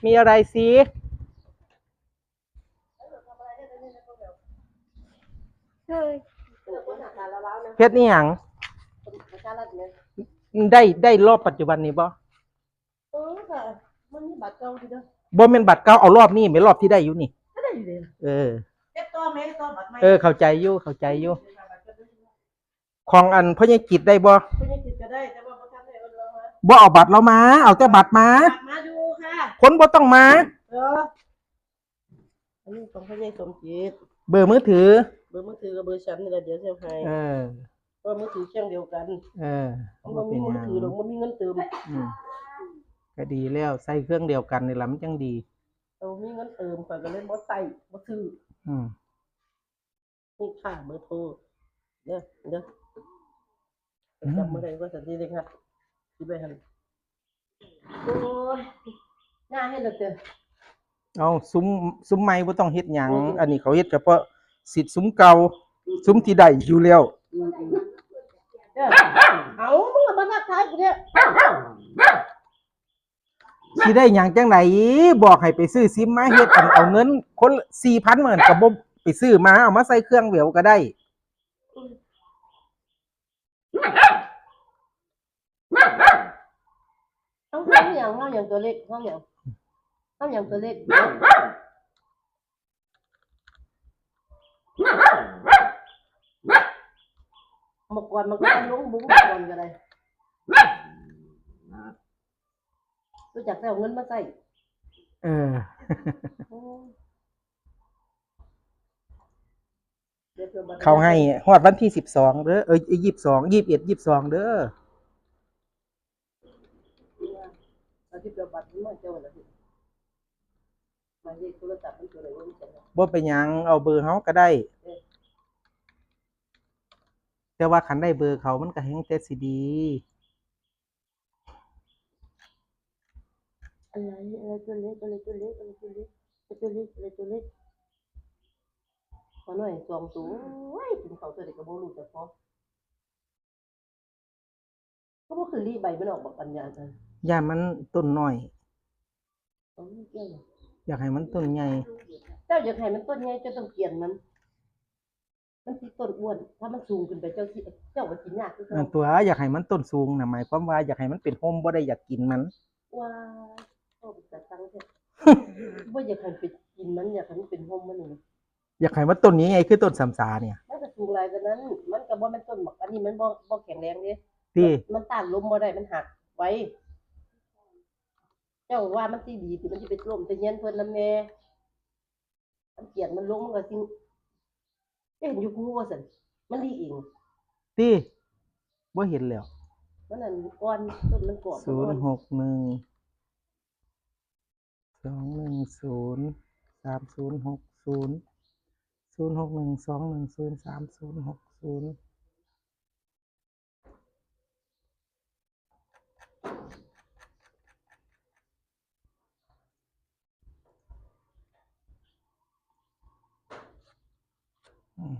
ມີອະໄລຊີ? ເຮັດອີ່ຫຍັງ? ໄດ້ ໄດ້ລອບປັດຈຸບັນນີ້ບໍ່? ເອີ ກະມັນມີບັດເກົ່າຢູ່ເດີ. ບໍ່ແມ່ນບັດເກົ່າ, ເອົາລອບນີ້ແມ່ນ ລອບທີ່ໄດ້ຢູ່ນີ້. ກະໄດ້ຢູ່ເດ. ເອີ ເຮັດຕໍ່ແມ່ ເຮັດຕໍ່ບັດໃໝ່. ເອີ ເຂົ້າໃຈຢູ່ ເຂົ້າໃຈຢູ່. ຂອງອັນພໍ່ໃຫຍ່ຈິດໄດ້ບໍ່? ພໍ່ໃຫຍ່ຈິດກະໄດ້ ແຕ່ວ່າບໍ່ທັນໄດ້ເອົາລາວມາ. ບໍ່ເອົາບັດລາວມາ, ເອົາແຕ່ບັດມາ. ບັດມາຢູ່ຄ່ະ. ຄົນບໍ່ຕ້ອງມາ. ເອີ ອັນນີ້ຂອງພໍ່ໃຫຍ່ສົມຈິດ. ເບີມືຖື? ເບີມືຖືກະເບີສັນນີ້ລະ ດຽວຊິໃຫ້. ເອີ ເພາະວ່າມືຖືຄຽງດຽວກັນ. ເອີ ບໍ່ມີມືຖືດອກ ບໍ່ມີເງິນເຕີມ. ອືມ ກະດີແລ້ວ ໃຊ້ເຄື່ອງດຽວກັນນີ້ລະ ມັນຈັ່ງດີ. ເອີ ມີເງິນເຕີມ ຂ້ອຍກະເລີຍບໍ່ໃຊ້ ບໍ່ຊື້. ອືມ ນີ້ຄ່າເບີໂທເດີ ເດີ. ອືມ ຈຳບໍ່ໄດ້ວ່າຊັ້ນຕິເດ້ ຊິໄປຫັ້ນ. ໂອ້ຍ ຍ່າເຮັດແລ້ວເຕີ. ເອົາ ຊຸມ ຊຸມໃໝ່ບໍ່ຕ້ອງເຮັດຫຍັງ. ອືມ ອັນນີ້ເຂົາເຮັດສະເພາະສິດຊຸມເກົ່າ. ອືມ ຊຸມທີ່ໄດ້ຢູ່ແລ້ວ. ອືມ ອືມ ເອີ ເອົາ ມຶງກະມາທັກທາຍກູເດ້. ຊິໄດ້ຫຍັງຈັ່ງໃດ? ບອກໃຫ້ໄປຊື້ຊິມມາເຮັດ ອັນເອົາເງິນຄົນລະສີ່ພັນ ມັນກະບໍ່ໄປຊື້ມາ ເອົາມາໃສ່ເຄື່ອງແຫວວກະໄດ້. ເຮົາຫຍັງ? ເຮົາຫຍັງ? ຕົວເລັກ ເຮົາຫຍັງ? ເຮົາຫຍັງ? ຕົວເລັກ. ເມື່ອກ່ອນມັນກະຕ້ອງລົງບຸ້ງ ເມື່ອກ່ອນກະໄດ້. ຮູ້ຈັກແຕ່ເອົາເງິນມາໃຊ້. ເອີ ໂອ້ ເຂົາໃຫ້ຮອດວັນທີສິບສອງເດີ ເອີ ຊາວສອງ ຊາວເອັດ ຊາວສອງເດີ. ໝາຍເລກໂທລະສັບມັນໂຕໃດບໍ່ຮູ້ຈັກ. ບໍ່ເປັນຫຍັງ ເອົາເບີເຮົາກະໄດ້. ເອີ ແຕ່ວ່າຄັນໄດ້ເບີເຂົາມັນກະແຮ່ງແຕ່ຊິດີ. ອະໄລ ອະໄລຕົວເລັກ ອະໄລຕົວເລັກ ອະໄລຕົວເລັກ ອະໄລຕົວເລັກ ອະໄລຕົວເລັກ. ໝານ້ອຍສອງໂຕ ໂອ້ຍ ກິນເຂົ້າເທື່ອໃດກະບໍ່ຮູ້ຈັກພໍ. ກະບໍ່ຄືລີ້ໃບມັນອອກບັກອັນຍານ. ຢ້ານມັນຕົ້ນນ້ອຍ. ເອີ ຢາກໃຫ້ມັນຕົ້ນໃຫຍ່. ເຈົ້າຢາກໃຫ້ມັນຕົ້ນໃຫຍ່ ເຈົ້າຕ້ອງກຽນມັນ. ມັນຊິຕົ້ນອ້ວນ ຖ້າມັນສູງຂຶ້ນໄປ ເຈົ້າຊິ ເຈົ້າກະກິນຍາກຄືເກົ່າ. ນັ້ນຕົວະ ຢາກໃຫ້ມັນຕົ້ນສູງນະ ໝາຍຄວາມວ່າຢາກໃຫ້ມັນເປັນຮົ່ມ ບໍ່ໄດ້ຢາກກິນມັນ. ວ້າຍ ເວົ້າເປັນຕາຊັງແທ້. ບໍ່ຢາກໃຫ້ໄປກິນມັນ ຢາກໃຫ້ມັນເປັນຮົ່ມມັນນີ້. ຢາກໃຫ້ມັນຕົ້ນໃຫຍ່ໆ ຄືຕົ້ນສຳສານີ້. ມັນກະສູງຫຼາຍກວ່ານັ້ນ ມັນກະບໍ່ແມ່ນຕົ້ນບັກ ອັນນີ້ມັນບໍ່ ບໍ່ແຂງແຮງເດ້. ຕິ ມັນຕ້ານລົມບໍ່ໄດ້ ມັນຫັກໄວ. ເຈົ້າວ່າມັນຊິດີຕິ ມັນຊິໄປລົ້ມແຕ່ຮຽນເພິ່ນນຳແດ່. ມັນກຽນມັນລົງ ມັນກະຊິ ເຫັນຢູ່ຄູວ່າຊັ້ນ ມັນລີ້ເອງ. ຕິ ບໍ່ເຫັນແລ້ວ. ມັນອັນອ່ອນ ຕົ້ນມັນກອບ ສູນຫົກໜຶ່ງ ສອງໜຶ່ງສູນ ສາມສູນຫົກສູນ ສູນຫົກໜຶ່ງ ສອງໜຶ່ງສູນ ສາມສູນຫົກສູນ. ອືມ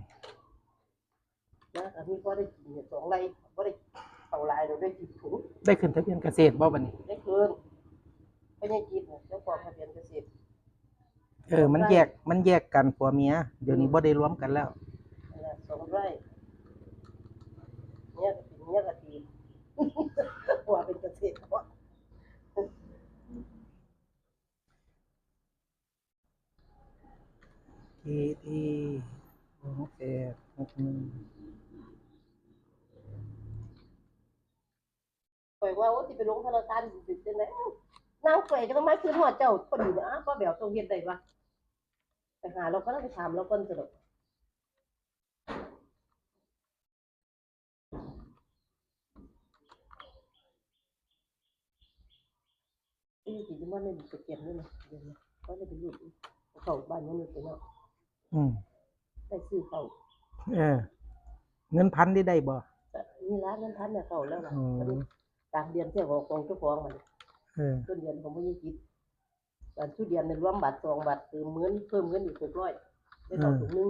ນະ ອັນນີ້ພໍໄດ້ກິນສອງໄຮ່ ບໍ່ໄດ້ເຂົ້າຫຼາຍດອກ ໄດ້ສິບຖົງ. ໄດ້ຂຶ້ນທະບຽນກະເສດບໍ່ບາດນີ້? ໄດ້ຂຶ້ນ. ພະຍາຈິດນະ ເຈົ້າຂອງທະບຽນກະເສດ. ເອີ ມັນແຍກ ມັນແຍກກັນຜົວເມຍ ດຽວນີ້ ອືມ ບໍ່ໄດ້ລວມກັນແລ້ວ. ນັ້ນລະ ສອງໄຮ່ ເມຍກະເປັນ ເມຍກະເປັນ ຜົວເປັນກະເສດກະ ເກທີ ສອງແປດຫົກໜຶ່ງ. ຂ້ອຍວ່າ ໂອ້ ຊິໄປລົງທະນາຄານຊິເປັນຈັ່ງໃດ? ນາງໄປກະຕ້ອງມາຄືນຮອດເຈົ້າພໍດີນະ. ປ້າແບວຕ້ອງເຮັດໄດ້ວະ. ໄປຫາລາວກ່ອນ ໄປຖາມລາວກ່ອນຊະດອກ. ອີ່ ຊິບໍ່ໄດ້ໄປກຽມເລີຍນະ ດຽວນີ້ ບໍ່ໄດ້ໄປລູດເຂົ້າບ້ານຍັງໄປເນາະ. ອືມ ໄດ້ຊື້ເຂົ້າ. ເອີ ເງິນພັນໄດ້ ໄດ້ບໍ່? ກະນີ້ລະ ເງິນພັນນະເຂົ້າແລ້ວລະ. ອືມ ກາງເດືອນເທື່ອຂອງ ຂອງເຈົ້າຂອງມັນ. ເອີ ຕົ້ນເດືອນຂອງພະຍາຈິດ. ອັນສຸດດຽວນີ້ລວມບັດສອງບັດ ເຕີມເງິນ ເພີ່ມເງິນອີກຫົກຮ້ອຍ ໄດ້ເຂົ້າ ອືມ ຖົງໜຶ່ງ.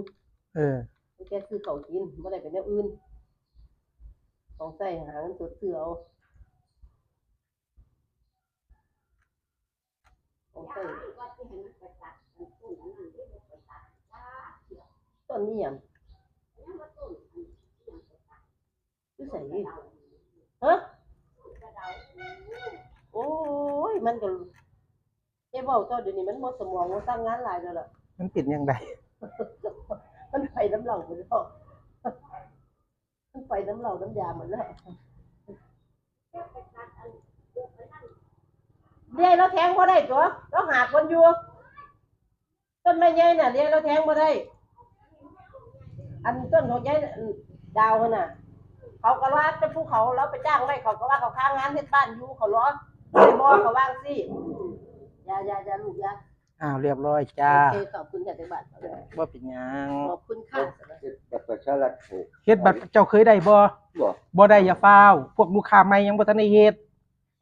ເອີ ມີແຕ່ຊື້ເຂົ້າກິນ ບໍ່ໄດ້ໄປແນວອື່ນ ຂອງໃຊ້ຫາເງິນສົດຊື້ເອົາ. ໂອເຄ ຕົ້ນນີ້ຫຍັງ? ຢູ່ໃສ? ຮະ? ໂອ້ຍ ມັນກໍ ແຕ່ເວົ້າເຈົ້າດຽວນີ້ມັນໝົດສະໝອງ ມັນສ້າງງານຫຼາຍແລ້ວລະ. ມັນເປັນຫຍັງໃດ? ມັນໄປນຳເຫຼົ້າໝົດແລ້ວ ມັນໄປນຳເຫຼົ້ານຳຢາໝົດແລ້ວ. ເລື່ອຍລາວແທງບໍ່ໄດ້ຕົວະ ລາວຫາຄົນຢູ່. ຕົ້ນໄມ້ໃຫຍ່ນະ ເລື່ອຍລາວແທງບໍ່ໄດ້. ອັນຕົ້ນຂອງຍາຍ ອັນ ດາວຫັ້ນນະ ເຂົາກໍວ່າແຕ່ພູເຂົາ ລາວໄປຈ້າງໄວ້ ເຂົາກໍວ່າເຂົາຄ້າງງານເຮັດບ້ານຢູ່ ເຂົາລໍໄດ້ບໍ່ ເຂົາວ່າຈັ່ງຊີ້. ຢ່າ ຢ່າ ຢ່າລູກ ຢ່າ. ອ້າວ ຮຽບຮ້ອຍຈ້າ. ໂອເຄ ຂອບຄຸນຈ້າ ຈັກບາດ. ບໍ່ເປັນຫຍັງ. ຂອບຄຸນຄ່ະ. ເຮັດບັດປະຊາລັດໃຫ້ ເຮັດບັດ ເຈົ້າເຄີຍໄດ້ບໍ່? ບໍ່ ບໍ່ໄດ້ ຢ່າຟ້າວ. ພວກລູກຄ້າໃໝ່ຍັງບໍ່ທັນໄດ້ເຮັດ.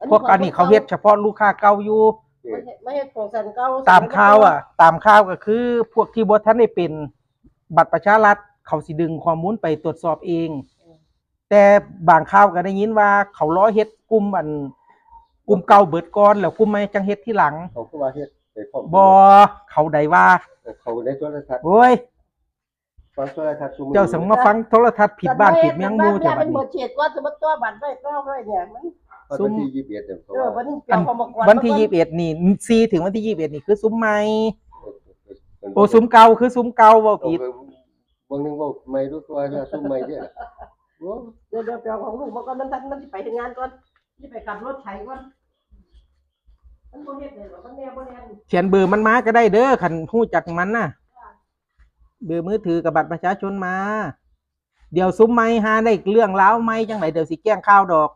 ອັນນີ້ ພວກອັນນີ້ເຂົາເຮັດສະເພາະລູກຄ້າເກົ່າຢູ່. ເອີ ມາເຮັດ ມາເຮັດຂອງສັນເກົ່າ ຕາມຂ່າວອະ ຕາມຂ່າວກໍຄືພວກທີ່ບໍ່ທັນໄດ້ເປັນບັດປະຊາລັດ ເຂົາຊິດຶງຂໍ້ມູນໄປຕວດສອບເອງ. ເອີ ແຕ່ບາງຂ່າວກໍໄດ້ຍິນວ່າເຂົາລໍເຮັດກຸ່ມອັນ ກຸ່ມເກົ່າເບິດກ່ອນ ແລ້ວກຸ່ມໃໝ່ຈັ່ງເຮັດທີຫຼັງ. ເຂົາຄືວ່າເຮັດໄປພ້ອມ ບໍ່ ເຂົາໃດວ່າ ເອີ ເຂົາໃນໂທລະທັດ. ໂອ້ຍ ຟັງໂທລະທັດຊຸມື້ ເຈົ້າສັງມາຟັງໂທລະທັດຜິດບ້ານຜິດເມືອງໝູ່ແທ້ບັດນີ້. ເຂດກ່ອນ ສົມມຸດຕົວະບັດໄວ້ ຕໍ່ໄວ້ເນຍ ມັນ ວັນທີ ຊື້ມ ຍີ່ສິບເອັດ ເອີ ວັນທີ ອັນ ວັນທີ ຍີ່ສິບເອັດນີ້ ສີ່ ເຖິງວັນທີ ຍີ່ສິບເອັດນີ້ຄືຊຸມໃໝ່. ເອີ ເອີ ເອີ ໂອ້ ຊຸມເກົ່າຄືຊຸມເກົ່າ ເວົ້າຜິດ. ເອີ ເບິ່ງໜຶ່ງເວົ້າໃໝ່ດູ ຕົວະຊຸມໃໝ່ເດ້. ໂອ້ ດຽວ ດຽວໄປເອົາຂອງລູກມາກ່ອນ ມັນ ມັນຊິໄປເຮັດງານກ່ອນ ຊິໄປຂັບລົດໄຖກ່ອນ. ມັນບໍ່ເຮັດໃດດອກ ມັນແນວບໍ່ແລ່ນ. ຂຽນເບີມັນມາກໍໄດ້ເດີ ຄັນຮູ້ຈັກມັນນະ. ເບີມືຖືກັບບັດປະຊາຊົນມາ. ດຽວຊຸມໃໝ່ຫາໄດ້ເລື່ອງລາວໃໝ່ຈັ່ງໃດ ດຽວຊິແຈ້ງຂ່າວດອກ.